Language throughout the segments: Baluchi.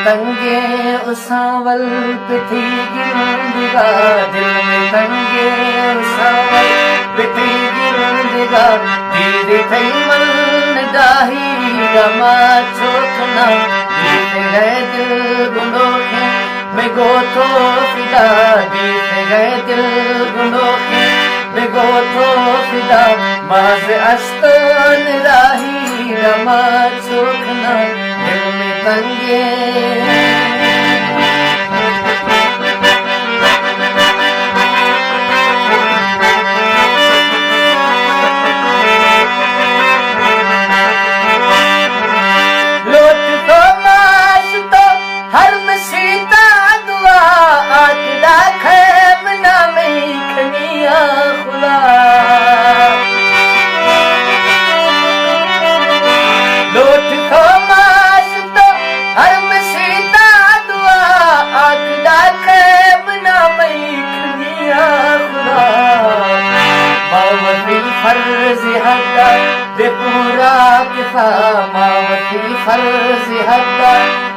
تنگیں اساول پہ تئی گندگا، دل مئے تنگیں اساول پہ تئی گندگا، دید تئی من ڈاہی دما چوکنا، دید گئے دل گنوکیں بگو تو فدا، دید گئے دل گنوکیں بگو تو فدا، باز استون راہی دما چوکنا، دل مئے تنگیں۔ لوٹ تو ماش تو ہر مسیتا دعا، آتدا خیب نامی کھنیا خدا۔ لوٹ تو ماش تو ہر مسیتا دعا، آتدا خیب نامی کھنیا خدا۔ ما وتی فرض حدا دے پورا کسا، ما وتی فرض حدا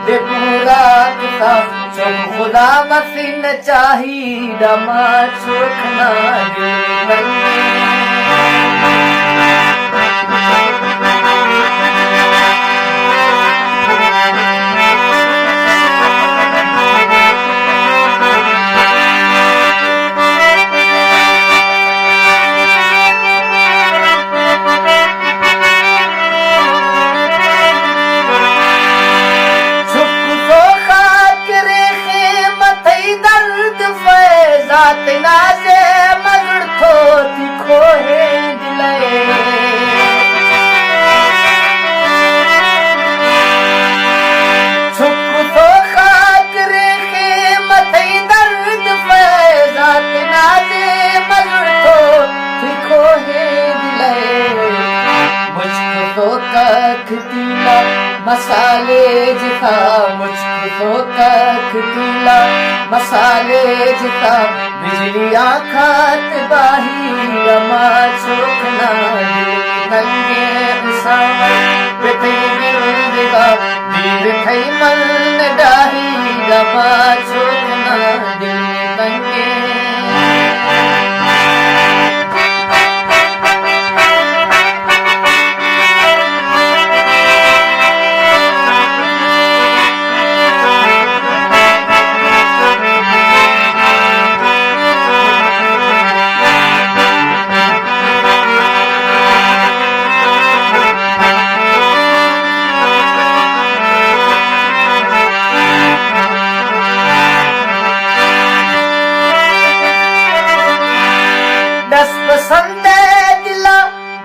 دے پورا کسا، چون خدا وسی نہ چاہی دما چوکنا، دل تنگیں۔ چک تو خاک ریخیں متئی درد فیضات نازے مزڑ تو تئی کوہیں دلے۔ چک تو خاک ریخیں متئی درد فیضات نازے مزڑ تو تئی کوہیں دلے۔ مچک تو کک تیلا مسالے جتا، مچک تو کک تیلا مسالے جتا، بجلی آ کھات باہی دما چوکنا، دل تنگیں اساول پہ تئی گندگا، دید تئی من ڈاہی دما چوکنا، دل تنگیں۔ دست پسند دلا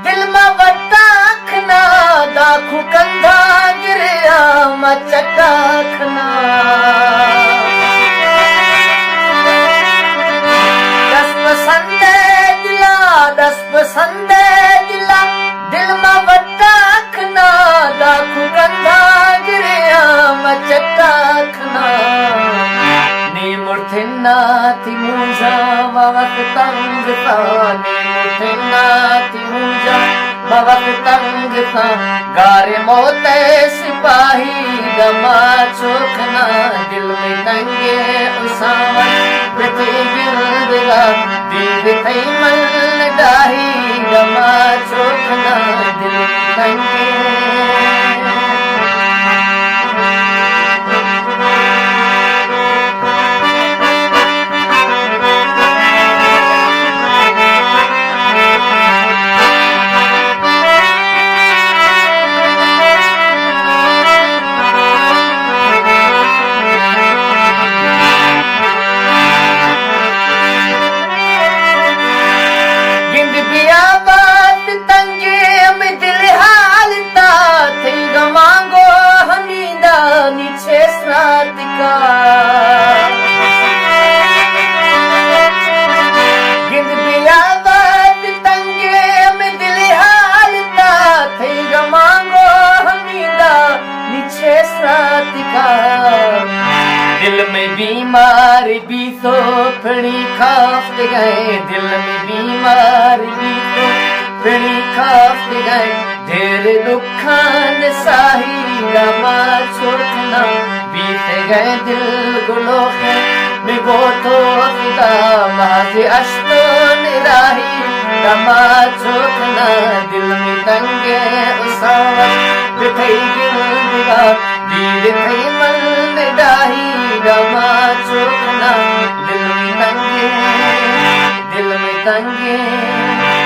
دل ما وٹا کھنا، داکو کندھا گریا ما چٹا کھنا۔ دست پسند دلا، دست پسند دلا، دل ما وٹا کھنا، داکو کندھا گریا ما چٹا کھنا۔ نی مرتھنا تئی مونجا ما وت تنگ تا، نی مرتھنا تئی مونجا ما وت تنگ تا، گار موت سپاہی دما چوکنا، دل مئے تنگیں اساول پہ تئی گندگا، دید تئی من ڈاہی دما چوکنا، دل مئے تنگیں۔ گند بیا بات تنگیں مئے دل حالتا، تئی گماں گوں ہمیدا نی چے سراتکا۔ گند بیا بات تنگیں مئے دل حالتا، تئی گماں گوں ہمیدا نی چے سراتکا۔ دل مئے بیمار بی تو پڑی کافت گئے، دل مئے بیمار بی تو پڑی کافت گئے، ڈھیر دکھان ساہی دما چوکنا، بی گئے دل گلوخ، می بو تو فدا، مازی اشتو نراہی، دما چوکنا دل می تنگے، اساوت بتئی گل بگا، دیر تئی من نراہی، دما چوکنا دل می تنگے، دل می تنگے۔